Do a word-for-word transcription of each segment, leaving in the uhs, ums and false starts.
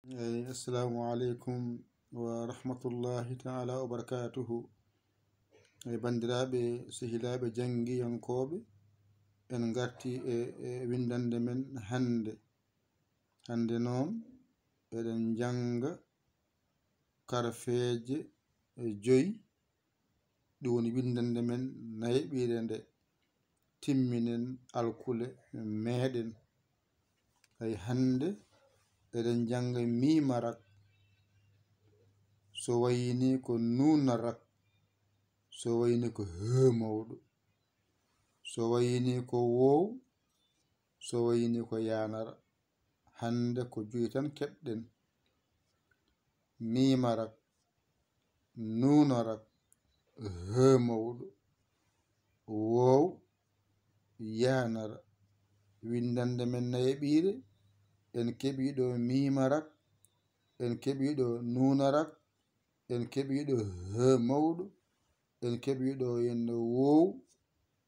Eyi, assalamu aleykum wa rahmatullahi taala wa barakatuhu. Eyi, banndiraaɓe, sehilaaɓe janngiyankooɓe, en ngarti e, e winndannde men hannde. Hannde noon, eɗen njannga karfeeje e joyi, ɗum woni winndannde men nayeɓire nde. Timminen alkule meeɗen. Hay hannde eɗen njannga miima rak, so wayini ko nuuna rak, so wayini ko hee mawɗo, so wayini ko woow, so wayini ko yaanara. Hannde ko joyi tan keɓɗen. Miima rak, nuuna rak, hee mawɗo, woow, yaanara. Winndannde men nayeɓire, en keɓii ɗo miima rak, en keɓii ɗo nuuna rak, en keɓii ɗo hee mawɗo, en keɓii ɗo heen woow,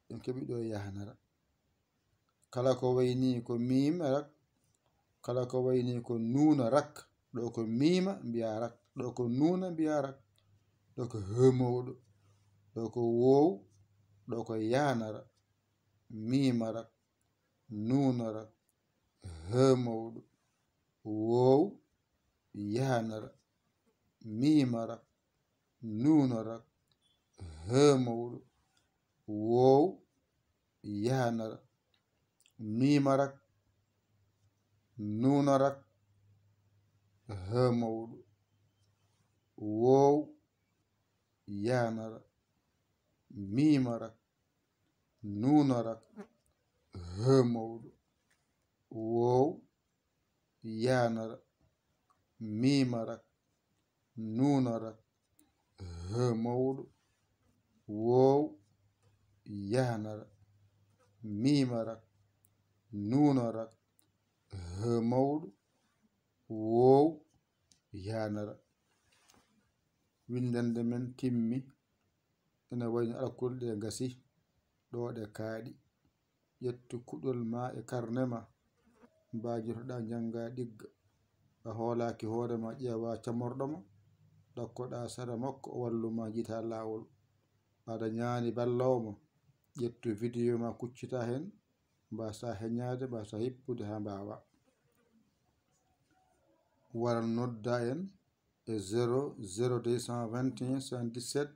en keɓii ɗo yaanara. Kala ko wayni ko miima rak, kala ko wayni ko nuuna rak, ɗo ko miima mbiya rak, ɗo ko nuuna mbiya rak, ɗo ko hee mawɗo, ɗo ko woow, ɗo ko yaanara. Miima rak, nuuna rak, hee mawɗo, woow, yaanara. Miima rak, nuuna rak, hee mawɗo, woow, yaanara. Miima rak, nuuna rak, hee mawɗo, woow, yaanara. Miima rak, nuuna rak, hee mawɗo, woow, yaanara. Miima rak, nuuna rak, hee mawɗo, woow, yaanara. Miima rak, nuuna rak, hee mawɗo, woow, yaanara. Winndannde men timmi. Ene wayno alkule ɗe ngasi, ɗo ɗe kaaɗi. Ƴettu kuɗol ma e karne ma, mbaajotoɗaa njannga ɗigga. A hoolaaki hoore ma, ƴeewa camorɗo ma, ɗokkoɗaa sara makko, o wallu ma njiitaa laawol. Aɗa ñaani balloowo ma, ƴettu video ma, kuccitaa heen, mbaasaa heñaade, mbaasaa hippude haa mbaawa. Wara nodda en e zéro zéro deux cent vingt et un soixante-dix-sept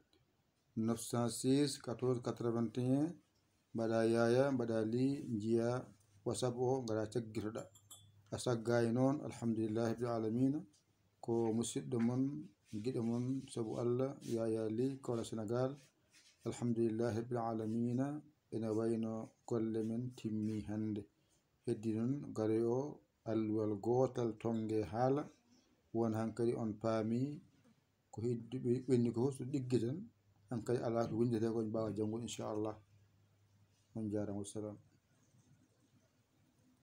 neuf cent six quatorze quatre-vingt-un. Mbaɗa yaaya, mbaɗa li, njiya WhatsApp o, ngara caggitoɗa. A saggayi noon, alhamdulillahi rabbil alamina. Ko musidɗo mon, giɗo mon, sabu Allah, Yaaya Li, Koola Senegaal. Alhamdulillahi rabbil alamina. Ene wayno golle men timmi hannde. Heddi noon garoy o alluwal gootal, tonnge haala. Won hankadi on paami ko heddi ɓe-, ɓenni ko fof so ɗiggi tan, hankadi alaa ko winndetee ko, en mbaawa janngude, inchallah. On njaaraama, wassalam.